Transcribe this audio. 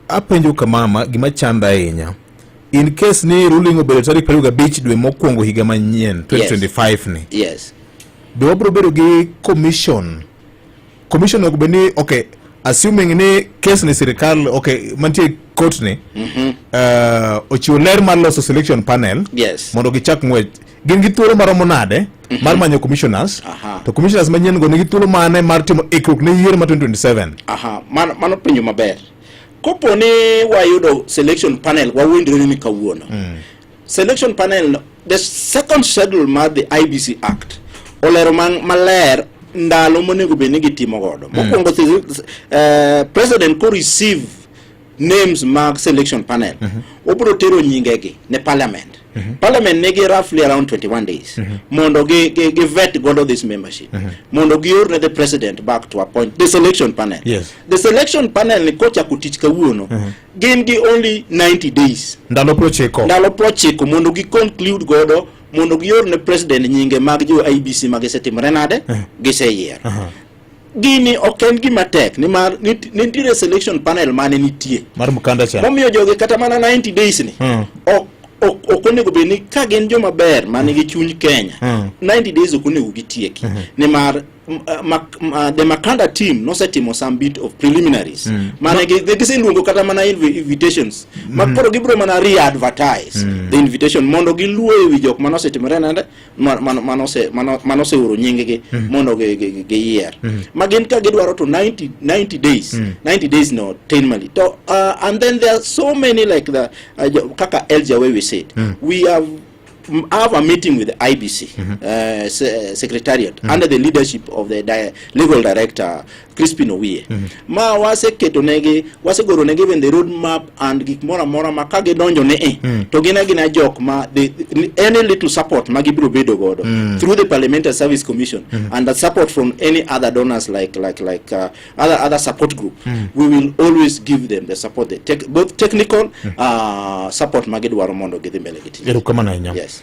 Apenjo kamama gima chanda ahinya. In case ni ruling obedo tarik 25 dwe mokwongo higa manyien 2025 ni. Be wabiro bedo gi commission? Commission ok bed ni, okay, assuming ni case ni sirikal, okay, mantie court ni ochiwo ler mar loso selection panel mondo gichak ng'wech, gin gi thuolo maromo nade mar manyo commissioners? To commissioners manyien go nigi thuolo mane mar timo ikruok ne yiero ma 2027? Aha, mano penjo maber. Kopo ni wayudo selection panel, wawinjre ni kawuono. Selection panel, the second schedule mar the IEBC Act olero maler ndalo monego bed ni gitimo godo. Mokwongo, president ko receive names mag selection panel, obiro tero nyingegi ne parliament. Parliament nigi roughly around 21 days mondo gi vet godo this membership mondo gior ne the president back to appoint the selection panel. The selection panel ni kochako tich kawuono, gin gi only 90 days. Ndalo 90. Ndalo 90 mondo gi conclude godo, mondo gior ne president nyinge mag jo IEBC ma gisetimore nade, giseyiero. Gini ok en gima tek, nimar nitiere selection panel mane nitie mar Mkanda cha. Momiyo jogi kata mana 90 days ni ok onego bed ni ka gin joma ber manigi chuny Kenya, 90 days ok onego gitieki, nimar the Makanda team nosetimo some bit of preliminaries mane giseluongo kata mana invitations ma koro gibiro mana re-advertise the invitation mondo giluo e wi jok manosetimore nade, manoseoro nying-gi mondo giyier ma gin ka gidwaro to 90 days, 90 days no tin mali to and then there are so many like the kaka Elja, where we said we have a meeting with the IEBC secretariat under the leadership of the legal director Crispin Owiye, ma waseketo negi, wasegoro negi even the road map and gik moro amora ma ka gidonjo ne e to gin agina jok ma any little support ma gibiro bedo godo through the Parliamentary Service Commission and the support from any other donors like other support group, we will always give them the support, the both technical support ma gidwaro mondo gidhi mbele gi tich. Erokamano ahinya. Yes.